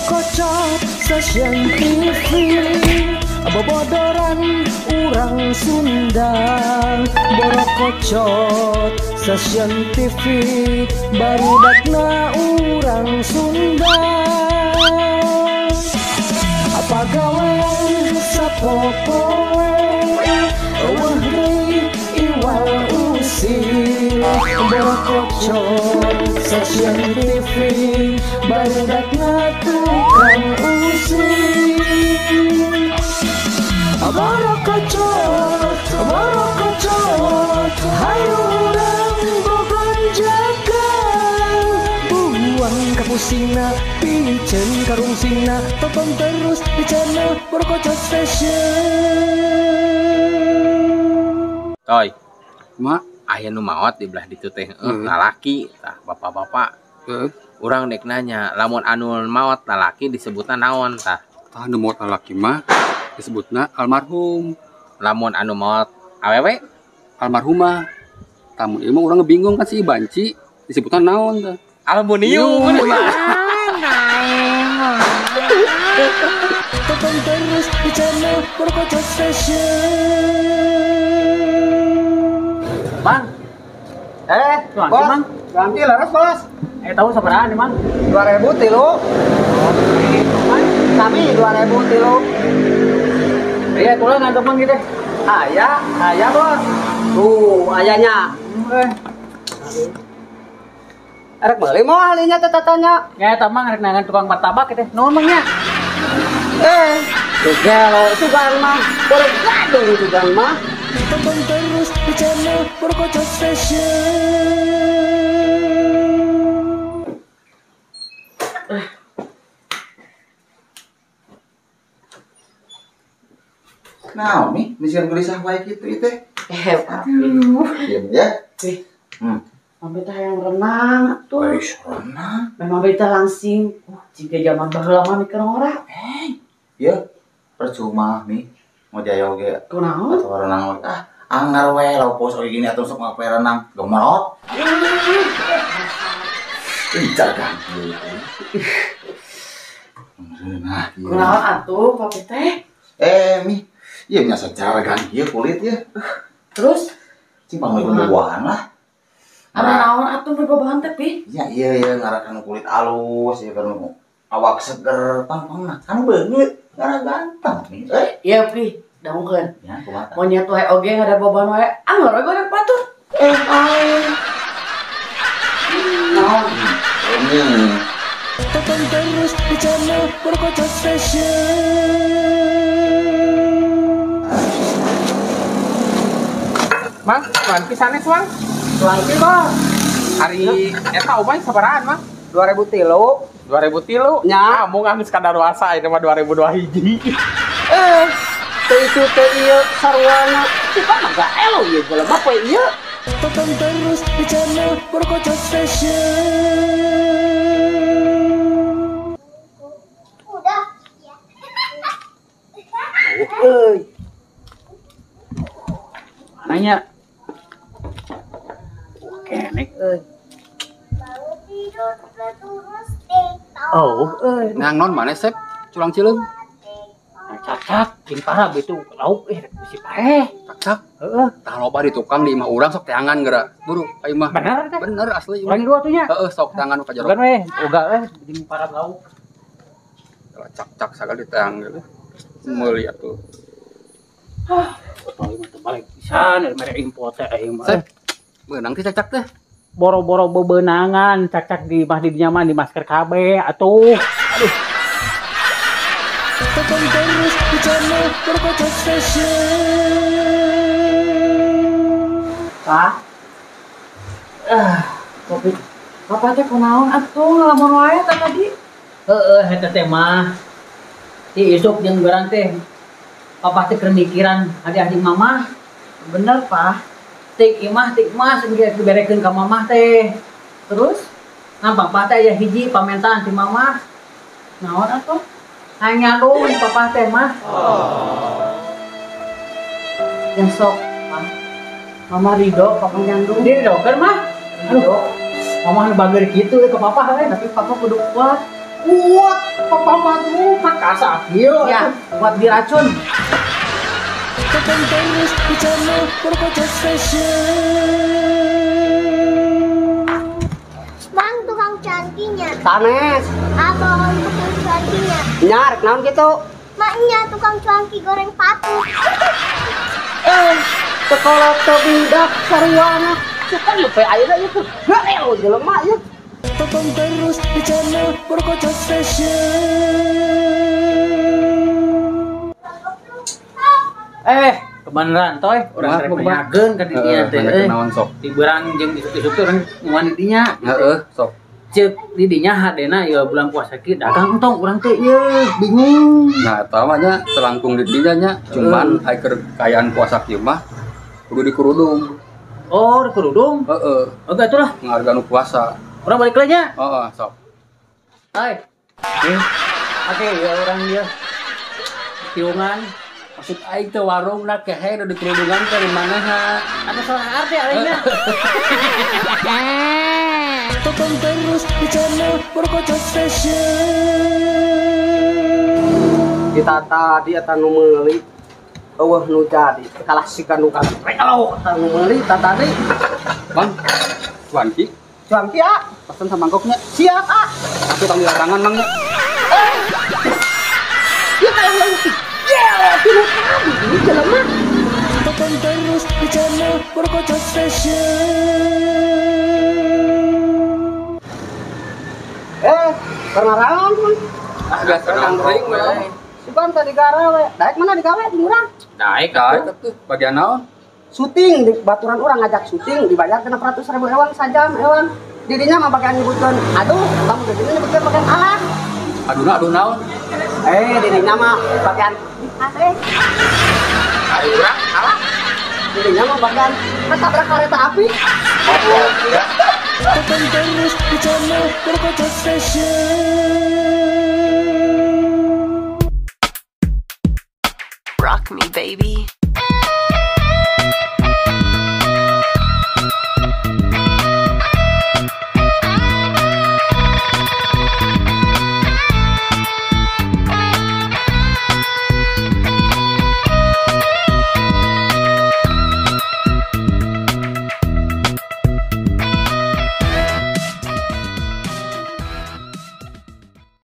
Borokocot Station TV, bobodoran urang Sunda. Borokocot Station TV, barudakna urang Sunda. Apa gawean sapopoe, eueuh deui iwal usil. Borokocot Station TV, barudakna tukang usil. Borokocot, borokocot, hayu urang bogonjakan. Buang kapusingna, piceun karungsingna, tonton terus di channel Borokocot Station. Toy, Ma, aya nu maot di belah ditu teh, lalaki tah bapak-bapak. Urang dek nanya, lamun anu maot lalaki disebutna naon tah? Tah nu maot lalaki mah disebutna almarhum. Lamun anu maot awewe almarhumah. Tamun ieu mah urang bingung kan si banci disebutna naon tah? Aluminium. Tonton terus di channel Borokocot Station. Bang, bos, Mang. Ganti laras bos. Tahu sabaraha nih, Mang? 2000 tilu. Sami 2000 tilu. Iya, tulang ngantuk Mang gitu. Aya, aya bos. Tuh, ayahnya. Erek beli moal nya teh tatanya. Ya, eta Mang rek nangan tukang martabak gitu. Nuhun Mang nya. Tuh gelo sugan mah. Boleh gadung sugan mah. Tonton terus di channel Borokocot Station. Nah, Mi, misian gelisah wae kitu ieu teh. Aduh. Diam ya. Mami teh hayang renang atuh. Wais renang. Memang beta langsing. Jika zaman baheula mah mikir ora. Ya, percuma Mi. Mau jaya oge. Kunaon? Atau renang ah, anggar we laupos oge gini atuh sok ngapain renang. Gemerot. Incar kan. Nah, kunaon atuh papi teh? Mi, ieu nya secara gan ieu kulit ya. Terus cing pangmeuli buahan lah. Anu naon atuh buahan teh, Pi? Ya iya iya ngarakan kulit alus ya kan awak seger pang-pangna. Anu beungeut ngarah ganteng Mi. Iya, Pi, dangukeun. Ya, kumaha? Monyet wae oge ngada boboan wae, anggar we goreng batur. Aing. Naon? Ini. Tonton terus di channel Borokocot Station. Mang, cuanki sanes, Mang? Cuanki, Bos. Hari eta umay sabarahan, Mang? 2000 tilu. 2000 tilu? Nya. Ah, mung geus kadaluarsa ieu mah 2002 hiji. Teu itu teu ieu sarwana. Cika mah gak elo ieu jelema poe ieu. Tonton terus di channel Borokocot Station. Udah. Euy. Nanya. Kenek euy. Oh, euy. Nang non mana sep? Culang cileung. Cacak jeung parah itu lauk bisi paeh. Cacak. Heeh. Tah loba di tukang di imah urang sok teangan geura. Buru ka imah. Bener teh? Bener asli. Urang dua tuh nya. Heeh, sok teangan ka jero. Bukan we, uga we jeung parah lauk. Cak-cak sagala di teang gitu. Meuli atuh. Hah, paling mah teu balik pisan mere import teh aing mah. Sep. Beunang teh cacak teh. Boro-boro bebenangan cacak di mah di dinya mah di masker KB atuh. Aduh. Tonton terus di channel Borokocot Station. Pak. Kopi. Bapak teh kunaon atuh ngalamun wae teh tadi? Heeh, eta teh mah. Ti isuk jeung barang teh. Papa teh keur mikiran hadiah di mamah. Bener, Pak. Tik imah tik mas geus diberekeun ka mamah teh. Terus? Nah, papa teh aya hiji pamentaan ti mamah. Naon atuh? Hayang nyandung papa teh mah. Yang sok, Pak. Mama ridho papa nyandung. Diridokeun mah. Ridho. Mama nu bager kitu ke papa we. Tapi papa kudu kuat. Kuat papa mah tuh perkasa kieu. Ya, buat diracun. Tonton terus di channel Borokocot Station. Bang, tukang cuankinya. Sanes. Abang tukang cuankinya. Nya rek naon kitu? Maknya tukang cuanki goreng patut. Sekolah teu budak sarwana. Sukan lupa ayeuna ieu tuh. Gael jelema ieu. Tonton terus di channel Borokocot Station. Kebeneran toy, urang rek nanyakeun ka didinya teh. Naon sok? Tiberang jeung isuk-isuk teh urang nguan di dinya. Heeh, sok. Ceuk di dinya hadena ieu bulan puasa kieu dagang entong urang teh ieu bingung. Nah, eta mah nya telangkung di dinya nya, cuman ai keur kaayaan puasa kieu mah kudu dikerudung. Oh, dikerudung? Heeh. Oke atuh lah. Ngahargaan nu puasa. Urang balik lagi nya. Heeh, sok. Hai. Oke, ya urang ieu. Tiungan. Maksud aing teh warungna kehe nu dikerudungan teh di manaha? Atuh salah arti aingna. Tonton terus di channel Borokocot Station. Kita tadi eta nu meuli eueuh nu jadi kalah sika nu kalau eta nu meuli tadi. Bang, cuanki? Cuanki ah, pesen samangkoknya. Siap ah. Atuh tong dilarangan mang nya. Ieu kalah leutik. Tonton terus di channel Borokocot Station. Karena Ah, biasa nongkrong we. Sugan tadi garawe. Daek mana digawe di urang? Daek Daek atuh bagian naon? Syuting di baturan urang ngajak syuting dibayar 600.000 ewang sajam ewang. Didinya mah bagian nyebutkeun aduh, lamun didinya nyebutkeun bagian alah. Aduna aduh naon? Didinya mah bagian Ari urang alah. Didinya mah bagian ketabrak kereta api. Tonton terus di channel Borokocot Station. Rock me, baby.